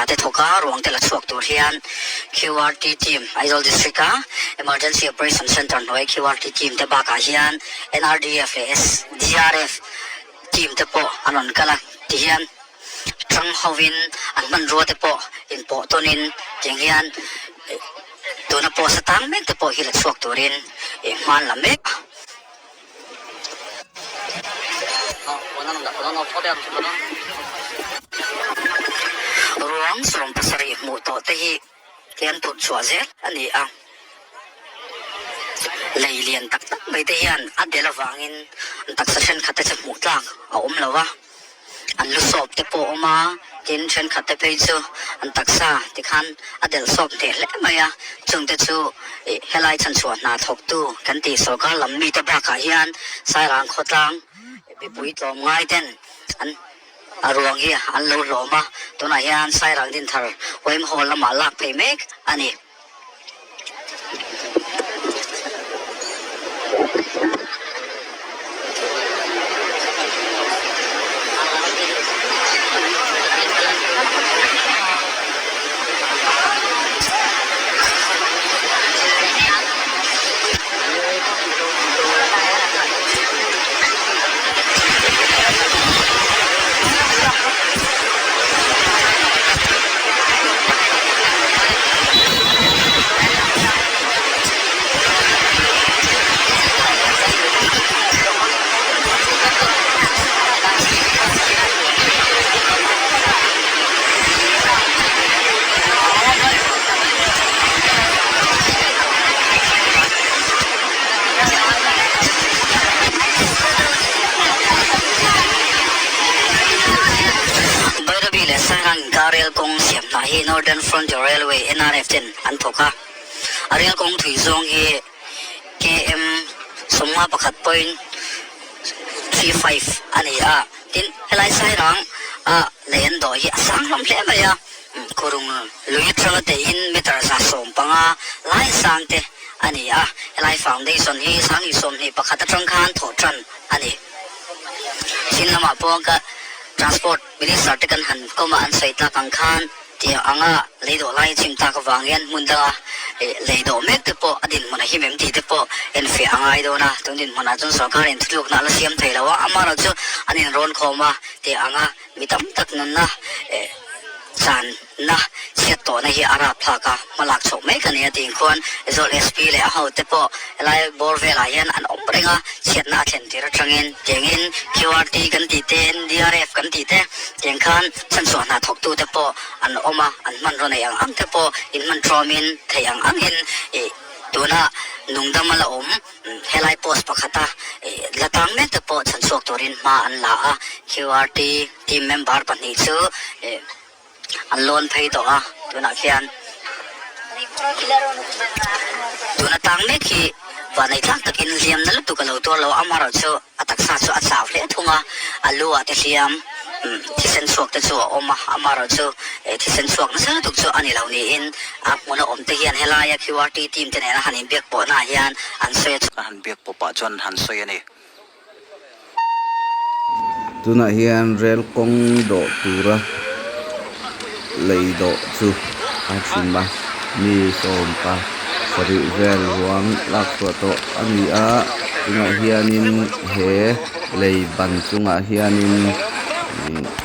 hna te thawk a, ruang te la chhuak tur hian QRT team, Aizawl District a Emergency Operation Centre hnuai QRT team te bakah hian NRDF leh SDRF team te pawh an rawn kal a, tihian tang hovin an hmanrua te pawh inpawh tawnin tiang hian tuna post a tang mek te pawh hi la chhuak turin hma an la mek. Ruang 70 hmuh tawh te hi hian phurh chhuah zel a ni a. Lei lian tak tak mai te hian a del avangin an taksa thenkhat te chu hmuh tlak a awm lo a. An lu sawp te pawh a awm a, tin thenkhat te phei chu an taksa tikhan a delh sawp hneh hle mai a, chungte chu ih helai chhanchhuah hna thawktu kan tih sorkar lam mite bakah hian Sairang khawtlang mipui tlawmngai ten an a ruang hi an lo hlawm a, tunah hian Sairang Dinthar Uaim Hall lamah lak phei mek a ni. Bairabi leh Sairang inkar rel kawng siam hna hi Northern Frontier Railway, NRF, ten an thawk a. A rel kawng thui zawng hi KM 51.35 a ni a. Tin, helai Sairang a lei an dawh hi a sang hlawm hle mai a. Kurung lui atanga teihin meter 150 lai sang te a ni a. Helai foundation hi 2021 atang khan thawh tan a ni. Chin lamah pawh ka Transport Minister te kan han kawm a an sawi tak ang khan tiang anga lei dawh lai chim tak avang hian hmun danga lei dawh mek te pawh a dinhmun a him em tih te pawh enfiah a ngai dawn a. Tun dinhmunah chuan sorkarin thutlukna a la siam thei lo a, amaherawhchu an inrawn khawm a tiang anga Mi tam tak nunna channa chhiat tawhna hi a rap thlak a, hma lak chhoh mai ka ni a tih khuan Aizawl SP leh a hote pawh helai bawr velah hian an awm reng a, chhiatna a thlen tir atangin tiangin QRT kan tih te, NDRF kan tih te tiang khan chhanchhuah hna thawktute pawh an awm a, an hmanraw neih ang ang te pawh inhman tawmin theih ang angin ih tuna nungdam a la awm. Helai post pakhata la tang mek te pawh chhanchhuak turin hma an la a, QRT team member pahnih chu an lawn phei tawh a, tunah khian tuna tang mek hi vanei tlak takin hliam na lutuk a lo tuar lo a, amaherawhchu a taksa chu a chau hle thung a, a lu ah te hliam thisen chhuak te chu a awm a, amaherawhchu thisen chhuak nasa lutuk chu a ni lo niin a hmuna awm te hian helaia QRT team te nena han inbiak pawhna ah hian an sawi a. A han biak pawpah chuan han sawi a ni. Tunah hian rel kawng dawh tura lei dawh chu a chim a, mi sawmpa sarih vel ruang lak chhuah tawh a ni a, tunah hianin he lei ban chungah hianin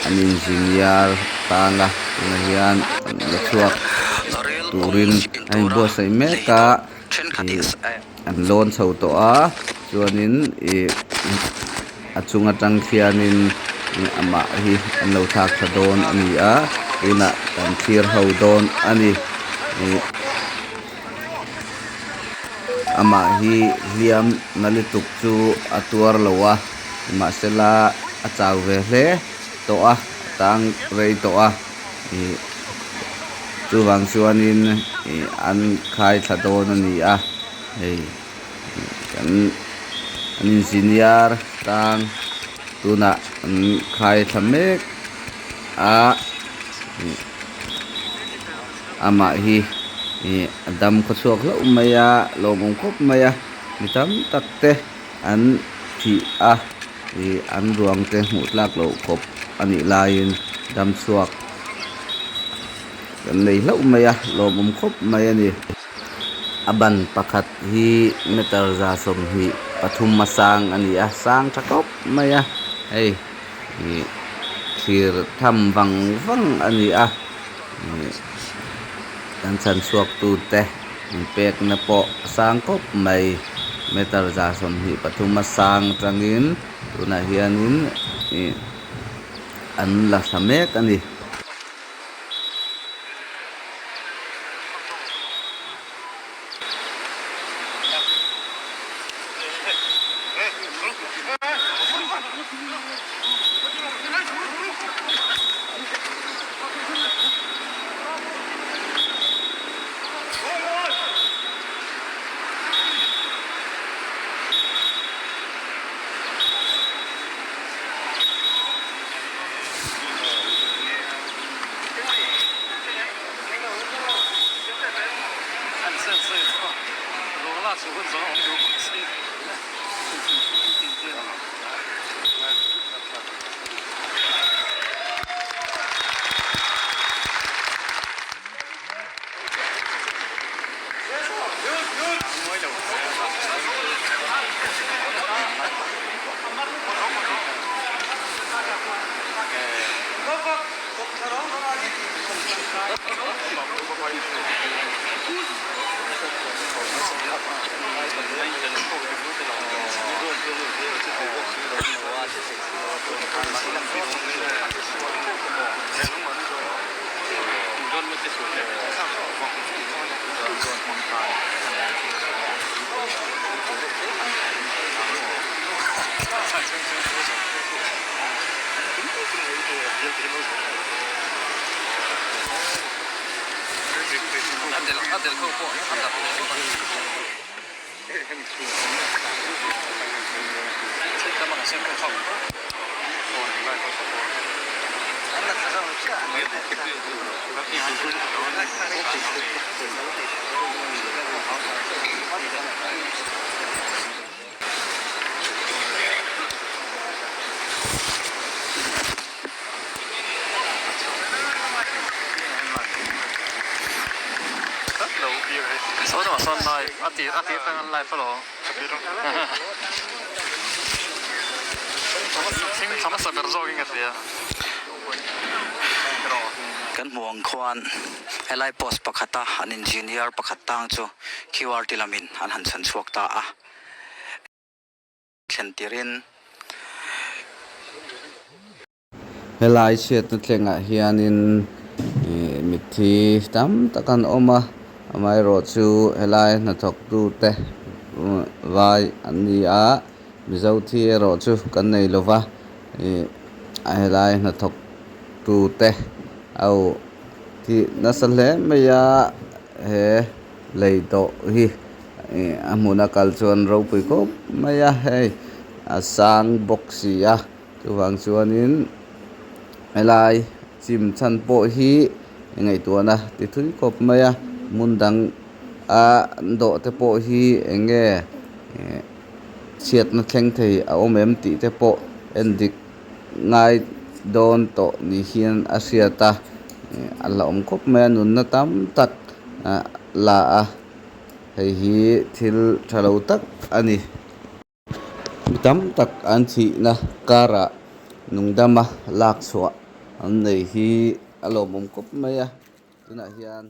an engineer tana tunah hian an la chhuak turin a inbuatsaih mek a ih an lawn chho tawh a chuanin ih a chung atang khianin ih amah hi an lo thlak thla dawn a ni a tunah kan thlir ho dawn a ni ih amah hi hliam na lutuk chu a tuar lo a nimahsela a chau ve hle tawh a a tang rei tawh a ih chuvang chuanin ih an khai thla dawn a ni a hei kan an engineer tang tunah an khai thla mek a ih amah hi ih a dam khaw chhuak hlauh mai a lawmawm khawp mai a mi tam tak te an thih a ih an ruang te hmuh tlak loh khawp a nih laiin dam chhuak. Kan nei hlauh mai a, lawmawm khawp mai a ni. A ban pakhat hi meter 123 a sang a ni a, sang tha khawp mai a, hei ih thlir tham vang vang a ni a, ih kan chhan chhuak tute inpekna pawh a sang khawp mai, meter 123 a sang atangin tunah hianin ih an la thla mek a ni. Kan hmuh ang khuan helai post pakhata an engineer pakhat tang chu QRT lamin an han chhan chhuak ta a. Thlen tirin. Helai chhiatna thlengah hianin ih mitthi tam tak an awm a, amaherawhchu helai hnathawktute vai an ni a, Mizo thi erawh chu kan nei lo va, ih helai hnathawktute ho thih nasa hle mai a, he lei tawh hi. Ih a hmuna kal chuan ropui khawp mai a hei a sang bawk si a chuvang chuanin helai chim chhan pawh hi ngaihtuahna ti thui khawp mai a hmun dang a an dawh te pawh hi eng nge ih chhiatna thleng thei a awm em tih te pawh en dik ngai dawn tawh ni hian a hriat a ih a hlauhawm khawp mai a nunna tam tak ah la a. Hei hi thil tha lo tak a ni. Mi tam tak an thihna karah nungdama lak chhuah an nei hi a lawmawm khawp mai a, tunah hian.